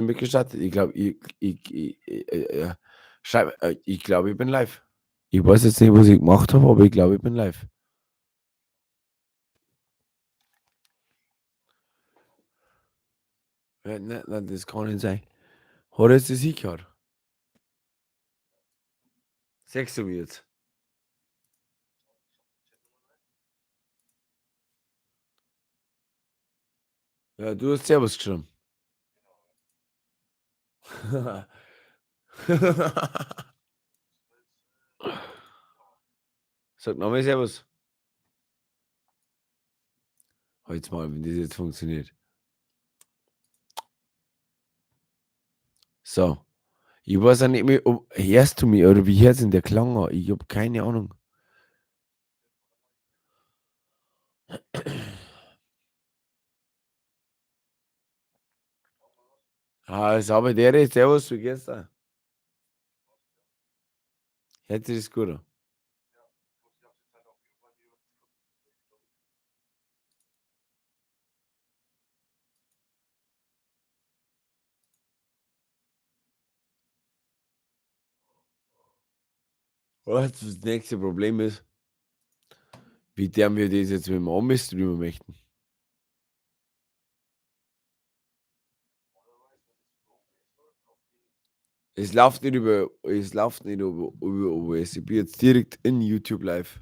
Mitgestartet. Ich glaube, ich schreib, ich glaube, ich bin live. Ich weiß jetzt nicht, was ich gemacht habe, aber ich glaube, ich bin live. Ja, nein, nein, das kann nicht sein. Hat jetzt das hingehört? Siehst du mich jetzt? Ja, du hast Servus geschrieben. Sag nochmal Servus. Halt's mal, wenn das jetzt funktioniert. So. Ich weiß auch nicht mehr, ob, hörst du mich oder wie hört denn der Klang an? Ich hab keine Ahnung. Ah, sauber, der ist. Servus, wie geht's da? Hört sich das gut an? Was das nächste Problem ist, wie der wir das jetzt mit dem Ami streamen möchten. Es läuft nicht über OBS. Ich bin jetzt direkt in YouTube live.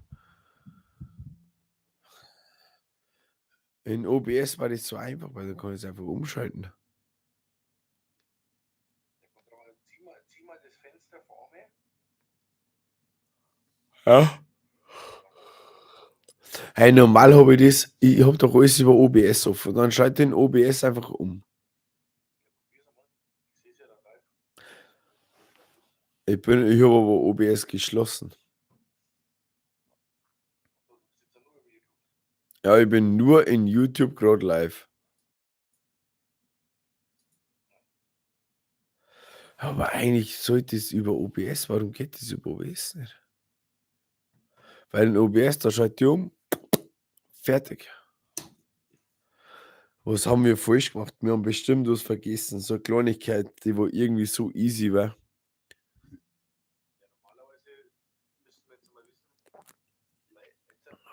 In OBS war das so einfach, weil da kann ich es einfach umschalten. Zieh mal das Fenster vor mir. Ja. Hey, normal habe ich das, ich hab doch alles über OBS offen. Dann schalte ich den OBS einfach um. Ich habe aber OBS geschlossen. Ja, ich bin nur in YouTube gerade live. Aber eigentlich sollte es über OBS, warum geht das über OBS nicht? Weil in OBS, da schalte ich um, fertig. Was haben wir falsch gemacht? Wir haben bestimmt was vergessen, so eine Kleinigkeit, die wo irgendwie so easy war. Ja, normalerweise müssten wir jetzt mal wissen, weil jetzt sehe ich dich perfekt.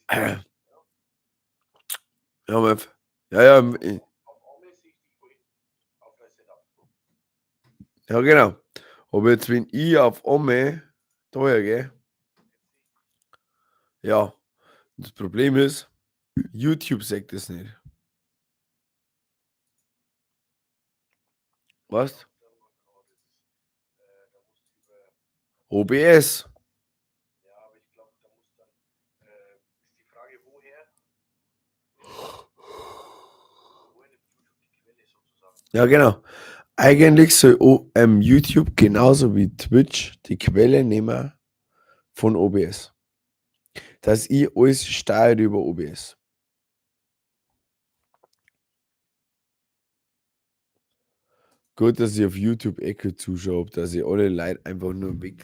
Face Ja, aber ja, ja, auf Arme sehe ich dich von hinten auf dein Setup. Ja, genau. Aber jetzt, wenn ich auf Ome daher gehe, ja, das Problem ist, YouTube sagt das nicht. Was? OBS. Ja, aber ich glaube, da muss dann, ist die Frage, woher nimmt YouTube die Quelle sozusagen? Ja, genau. Eigentlich soll YouTube genauso wie Twitch die Quelle nehmen von OBS. Dass ich alles steuere über OBS. Gut, dass ich auf YouTube Echo zuschaue, dass ich alle Leute einfach nur weg